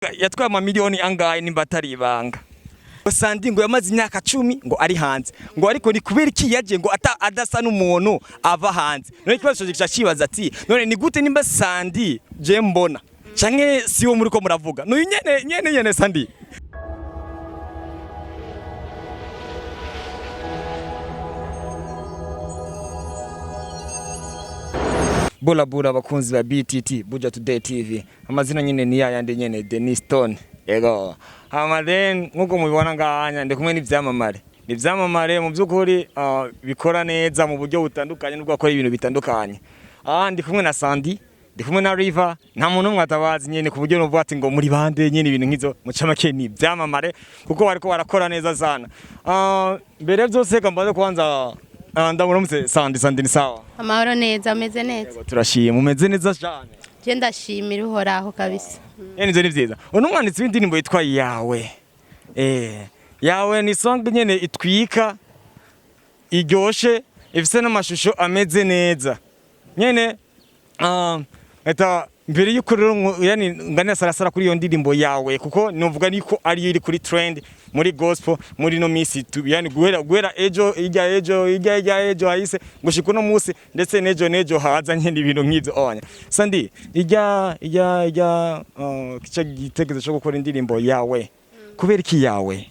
Yatwaye amamiliyoni angahe nimba atari ibanga? Sandi ngo yamaze imyaka 10 ngo ari hanze, ngo ariko ni kubera iki yaje ngo ata adasa n'umuntu ava hanze? None ikibazo cyo kibaza ati: none ni gute nimba Sandi je mbona canke siwo muri ko muravuga nuyu nyene nyene nyene Sandi? Bula bula abakunzi ba BTT, Buja Today TV. Amazina nyine ni yayandi nyene, Denis Stone. Ego. Hama then nkuko mubibona ngahanya ndi kumwe n'ivyamamare. Ni ivyamamare mu by'ukuri, bikora neza mu buryo butandukanye nubwo bakora ibintu bitandukanye. Ndi kumwe na Sandy, ndi kumwe na River, nta muntu umwe atabazi nyene ku buryo novuga ati ngo muri bande nyene ibintu nk'izo. Muca make ni ivyamamare kuko bariko barakora neza sana. Mbere byose reka mbaze kwanza, ndamuramutse Sandy. Sandy, ni sawa? Amahoro neza, ameze neza. Yego, turashima, umeze neza cyane. Je ndashimira Uhoraho kabisa. Nyene ivyo ni vyiza. Uno mwanditsi w'indirimbo yitwa Yawe. Yawe ni song nyene itwika, iryoshe, ifise n'amashusho ameze neza. Nyene eta mbere yuko rero yani ngana sarasara kuri iyo ndirimbo yawe, kuko novuga niko ariyo iri kuri trend muri gospel muri no misi tu, yani guhera ejo, ijya ejo, ijya ijya ejo hahise gushika uno musi, ndetse nejo nejo haza nyene ibintu nk'ivyo onya. Sandi, ijya ijya ijya kica gitekerezo cyo gukora indirimbo yawe, kubera iki yawe?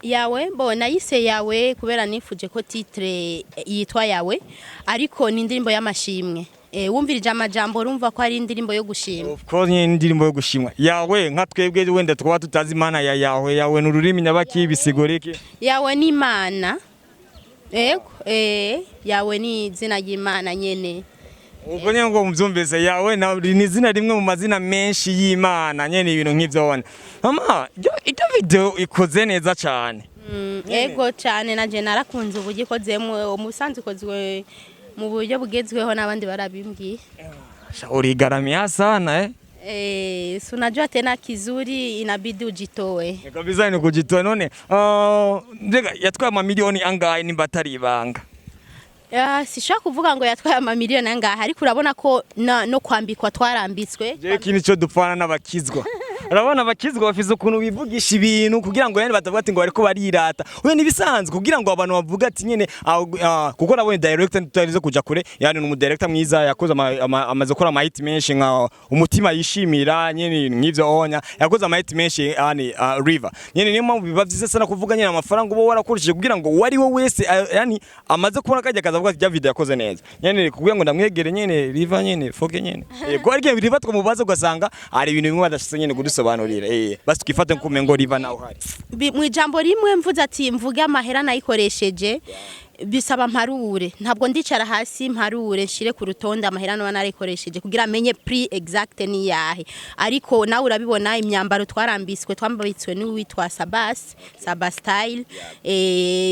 Yawe bo nayise yawe kubera nifuje ko titre yitwa yawe, ariko ni indirimbo y'amashimwe. Wumvirije amajambo urumva ko ari indirimbo yo gushima. Of course nyene indirimbo yo gushimwa. Yawe nka twebwe wenda twaba tutazi imana ya yawe, yawe ni ururimi nyabaki, bisigura iki? Yawe ni Imana. Ego, yawe ni izina ry'Imana nyene. Ubwo nyene ngo muvyumvise, yawe na ni izina rimwe mu mazina menshi y'Imana nyene, ibintu nk'ivyo wana. Mama, iryo video ikoze neza cane. Ego cyane, naje narakunze uburyo ikozemwo, umusanzu ikozwe mu buryo bugezweho n'abandi barabimbwiye. Sha, urigaramia sana eh. Si unajua tena kizuri inabidi ujitoe. Ni kabisa ni kujitoa. None mbega yatwaye amamiliyoni angahe nimba atari ibanga? Sishobora kuvuga ngo yatwaye amamiliyoni angahe, ariko urabona ko no kwambikwa twarambitswe. Je ikintu cyo dupfana n'abakizwa. Urabona abakizwa bafise ukuntu bivugisha ibintu kugira ngo yani batavuga ati ngo bariko barirata. Oya, nibisanzwe kugira ngo abantu bavuga ati nyene kuko nabonye director, tutarize kuja kure, yani ni umudirector mwiza yakoze amaze gukora ama hit menshi nka Umutima Yishimira nyene nk'ivyo onya, yakoze ama hit menshi yani River. Nyene niyo mpamvu biba vyiza sana kuvuga nyene amafaranga uba warakoresheje kugira ngo uwari we wese yani amaze kubona kajya kaza avuga ati rya video yakoze neza. Nyene kugira ngo ndamwegere nyene River nyene foke nyene. Yego, ariko River twamubaza ugasanga hari ibintu bimwe badashitse nyene kudusobanurira. Basi twifate nkume ngo River nawe uhari. Mu ijambo rimwe mvuze ati mvuge amahera nayikoresheje, bisaba mparure. Ntabwo ndicara hasi mparure nshire ku rutonde amahera noba narayikoresheje kugira amenye prix exact ni yahe, ariko nawe urabibona imyambaro twarambitswe, twambitswe n'uwitwa Sabas, Sabas Style.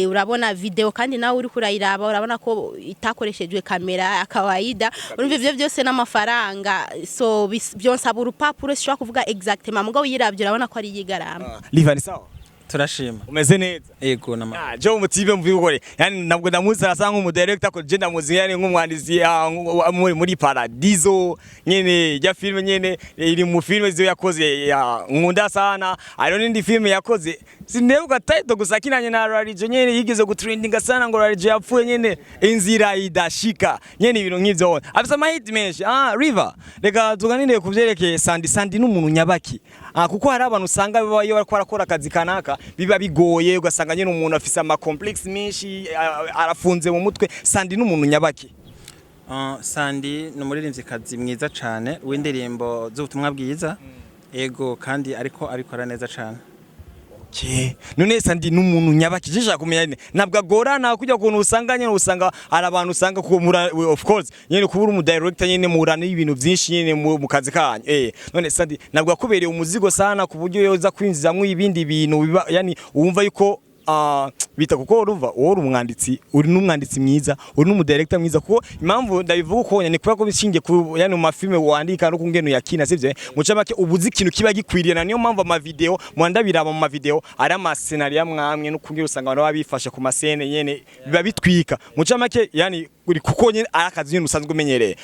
Urabona video kandi nawe uri kurayiraba urabona ko itakoreshejwe kamera akawaida. Urumva ivyo byose n'amafaranga, so byonsaba urupapuro, sishobora kuvuga exactement, mugabo uyiravye urabona ko ari yigarama. River, ni sawa? Turashima. Umeze neza? Ego nama. Jo mutibe mvigore. Yani nabwo ndamuzi arasa nk'umu director ko je ndamuzi yani nk'umwanditsi, muri Paradiso nyene ya film nyene iri mu film ziyo yakoze ya nkunda sana. Hariho n'indi film yakoze sinebuka title, gusa kinanye na Rarijo nyene yigeze gutrendinga sana ngo Rarijo yapfuye nyene, Inzira Idashika nyene, ibintu nk'ivyo. Afise ama hit menshi. River, reka tuganire ku vyerekeye Sandi. Sandi n'umuntu nyabaki? Kuko hari abantu usanga baba iyo bariko barakora akazi kanaka biba bigoye, ugasanga nyene umuntu afise ama complex menshi, arafunze mu mutwe. Sandi n'umuntu nyabaki? Sandi ni umuririmvyikazi mwiza cane w'indirimbo z'ubutumwa bwiza. Ego, kandi ariko abikora neza cane. Okay. None Sandi n'umuntu nyabaki? Je kumenya nyene ntabwo agorana kujya kuntu usanga nyene usanga hari abantu usanga ko mura, of course nyene kuba uri umu director nyene murana ibintu byinshi nyene mu kazi kanyu. None Sandi ntabwo akubereye umuzigo sana ku buryo yoza kwinjizamwo ibindi bintu biba yani wumva yuko bita kuko urumva wowe uri umwanditsi, uri n'umwanditsi mwiza, uri n'umudirector mwiza? Kuko impamvu ndabivuga uko ni kubera ko bishingiye ku yani mu mafilme wandika no kungene yakina, sivyo? Muca make ubuzi ikintu kiba gikwiriye, na niyo mpamvu ama video mwanda biraba mu ma video ari ama scenario amwamwe no kungene usanga abantu baba bifashe ku mascene nyene biba bitwika. Muca make yani Uri kuko nyene ari akazi nyene usanzwe umenyereye.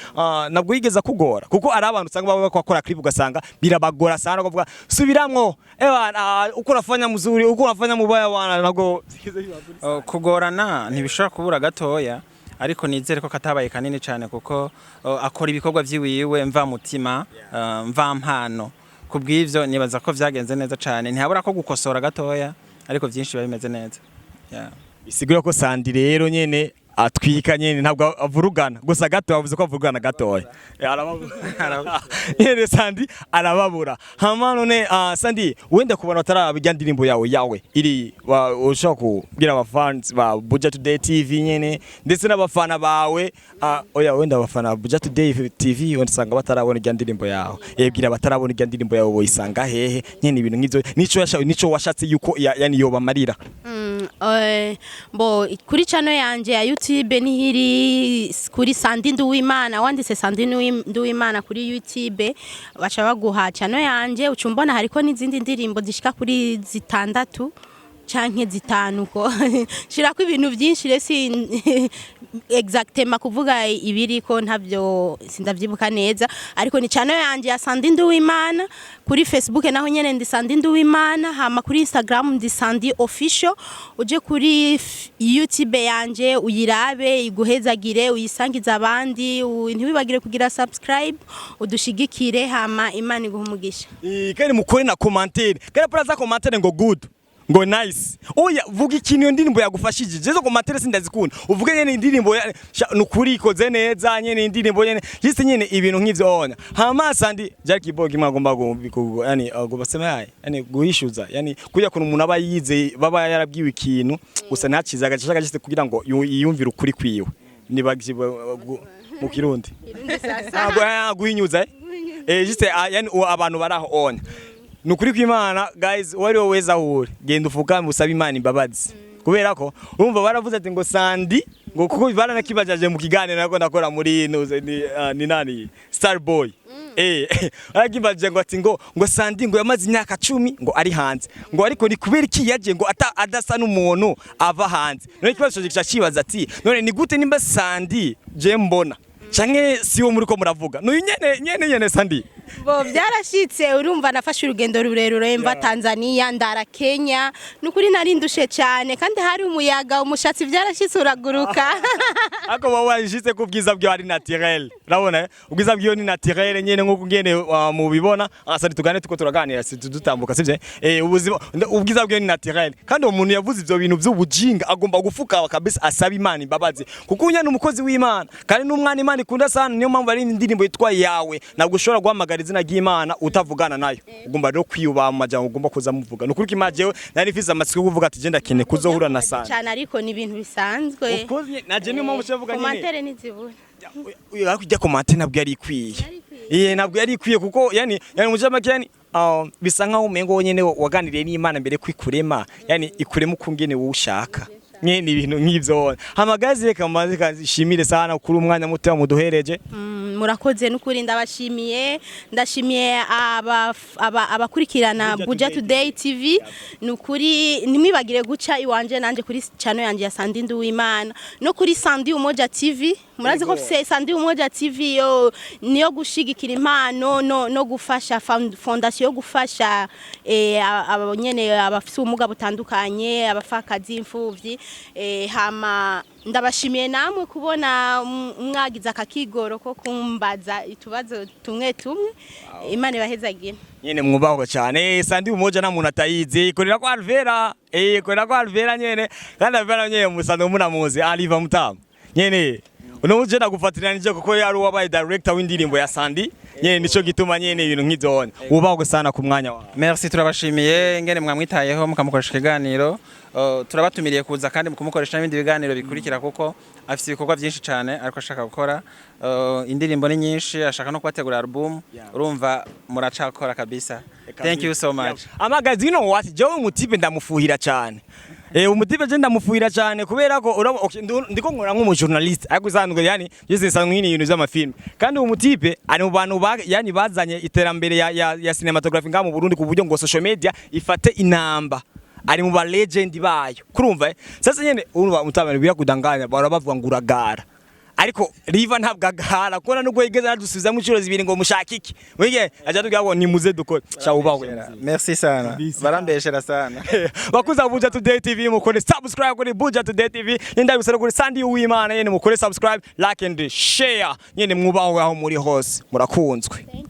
Nabwo yigeza kugora, kuko ari abantu usanga baba bakora clip ugasanga birabagora sana, kuvuga subiramwo, ewa, uko unafanya mzuri, uko unafanya mubaya wana, nabwo Oh, kugorana ntibishobora kubura gatoya, ariko nizere ko katabaye kanini cyane, kuko akora ibikorwa vyiwiwe mva mutima, mva mpano. Kubw'ivyo nibaza ko vyagenze neza cyane. Ntihabura ko gukosora gatoya, ariko vyinshi biba bimeze neza, yeah. Bisigura ko Sandi rero nyene atwika nyene, ntabwo avurugana gusa gato, bavuze ko avurugana gatoya. Arababura nyene, Sandi arababura. Hama none Sandi, wenda kubona bataraba ijya ndirimbo yawe iri ushobora kubwira abafans ba Buja Today TV nyene, ndetse n'abafana bawe, oya, wenda abafana ba Buja Today TV wenda usanga batarabona ijya ndirimbo yawe, yebwira batarabona ijya ndirimbo yawe boyisanga hehe nyene, ibintu nk'ivyo, nico washatse yuko yani yobamarira? Bo kuri channel yanje ya YouTube nihiri kuri Sandi Nduwimana. Wanditse Sandi Nduwimana kuri YouTube baca baguha channel yanje, ucumbona hariko n'izindi ndirimbo zishika kuri zitandatu canke zitanu, ko shirako ibintu byinshi resi. Exactement kuvuga ibiriko ntabyo sindavyibuka neza, ariko ni channel yanje ya Sandi Nduwimana. Kuri Facebook naho nyene ndi Sandi Nduwimana, hama kuri Instagram ndi Sandi Official. Uje kuri YouTube yanje uyirabe, iguhezagire, uyisangize abandi, ntiwibagire kugira subscribe, udushigikire, hama Imana iguhe umugisha. Kandi mukore na commentaire, kandi pura commentaire ngo good, ngo nice. Oya, vuga ikintu iyo ndirimbo yagufashije. Jezo commentaire sindazikunda. Uvuge nyene indirimbo nukuri ikoze neza nyene, indirimbo nyene juste nyene, ibintu nk'ivyo onya. Hama Sandi, Jackie Boy kimwe agomba yani agomba sema yaye, yani guhishuza, yani kujya kuntu umuntu aba yize, baba yarabwiwe ikintu gusa ntakiza agace juste kugira ngo yiyumvire ukuri kwiwe, nibagiye mu Kirundi. Ntabwo guhinyuza, juste yani abantu baraho onya. Nukuri kw'Imana guys, uwari wowe wese aho uri, genda ufukame usabe Imana imbabazi, kubera ko urumva baravuze ati ngo Sandi, ngo kuko baranakibajaje mu kiganiro nako ndakora muri nuze ni nani, Star Boy, barakibaje ngo ati ngo Sandi ngo yamaze imyaka 10 ngo ari hanze, ngo ariko ni kubera iki yaje ngo adasa n'umuntu ava hanze? None ikibazo cyo kibaza ati none ni gute nimba Sandi je mbona canke siwo muri ko muravuga nuyu nyene nyene nyene Sandi? Bo byarashitse, urumva nafashe urugendo rurerure mva Tanzania ndara Kenya, nukuri nari ndushe cyane kandi hari umuyaga, umushatsi byarashitse uraguruka. Ako wowe washitse ku bwiza bwiwe ari naturel, urabona ubwiza bwiwe ni naturel nyene nkuko ngene mubibona. Asa tugane tuko turaganira, si dutambuka sivyo? Ubuzima ubwiza bwiwe ni naturel, kandi uwo muntu yavuze ivyo bintu vy'ubujinga agomba gufuka kabisa, asaba Imana imbabazi, kuko unya ni umukozi w'Imana kandi n'umwana Imana ikunda sana. Niyo mpamvu ari indirimbo yitwa yawe. Ntabwo ushobora guhamagara izina ry'Imana utavugana nayo. Ugomba rero kwiyubaha mu majambo ugomba kuza muvuga. Nukuri ko Imana, jewe nari mfise amatsiko yo kuvuga ati je ndakeneye kuzohura na Sandi. Cyane, ariko ni ibintu bisanzwe. Of course, naje niyo mpamvu ucavuga nyene. Commentaire ntizibura. Uyu ariko commentaire ntabwo yari ikwiye. Ntabwo yari ikwiye, kuko yani mu make yani bisa nkaho umengo nyene waganiriye n'Imana mbere kwikurema, yani ikurema uko ngene wowe ushaka nyene, ibintu nk'ivyo. Hamagaze reka maze kazishimire sana kuri umwanya muto muduhereje. Murakoze n'ukuri, ndabashimiye, ndashimiye abakurikirana Buja Buja Today Today TV. Nukuri ntimwibagire guca iwanje nanje kuri channel yanje ya Sandi Nduwimana no kuri Sandi Umoja TV. Murazi ko Yego. fise Sandi Umoja TV yo niyo gushigikira impano no gufasha fondation yo gufasha abo nyene abafise ubumuga butandukanye, abafakazi, imfuvyi. Hama ndabashimiye namwe kubona mwagize akakigoro ko kumbaza itubazo tumwe tumwe. Imana ibahezagire. Nyene mwubahwe cyane. Sandi Umoja nta muntu atayizi, ikorera kwa Alvera, ikorera kwa Alvera nyene, kandi Alvera nyene musanzwe munamuzi, Aliva Mutamu nyene. Uno muje ndagufatirana kuko yari uwabaye director w'indirimbo ya Sandi nyene, nico gituma nyene ibintu nk'ivyo. Wubahwe sana ku mwanya wawe. Merci, turabashimiye ngene mwamwitayeho mukamukoresha ikiganiro. Turabatumiriye kuza kandi mukumukoresha n'ibindi biganiro bikurikira, kuko afite ibikorwa byinshi cyane ariko ashaka gukora. Indirimbo ni nyinshi, ashaka no kubategura album. Urumva muracakora kabisa. Thank you so much. Amagazi, you know what, jewe umutipe ndamufuhira cyane. Umutipe je ndamufuhira cyane kubera ko urabo, okay, ndiko nkora nk'umu journalist, ariko usanzwe yani je nsanzwe nkini ibintu vy'amafilm, kandi uwo mutipe ari mu bantu yani bazanye iterambere ya cinematography ngaha mu Burundi, ku buryo ngo social media ifate inamba, ari mu ba legend bayo, kurumva. Sasa nyene urumva mutabana birakudanganya, bara bavuga ngo uragara. Ariko Riva ntabwo agahara, kuko nubwo yigeze adusubizamo inshuro zibiri ngo mushake iki, wige aja tubwira ngo nimuze dukore. Sha, ubahwe. Merci sana, barambeshera sana. Bakuza Buja Today TV, mukore subscribe kuri Buja Today TV. Nyenda gusara kuri Sandy Uwimana nyene, mukore subscribe, like and share nyene. Mwubaho aho muri hose, murakunzwe. Thank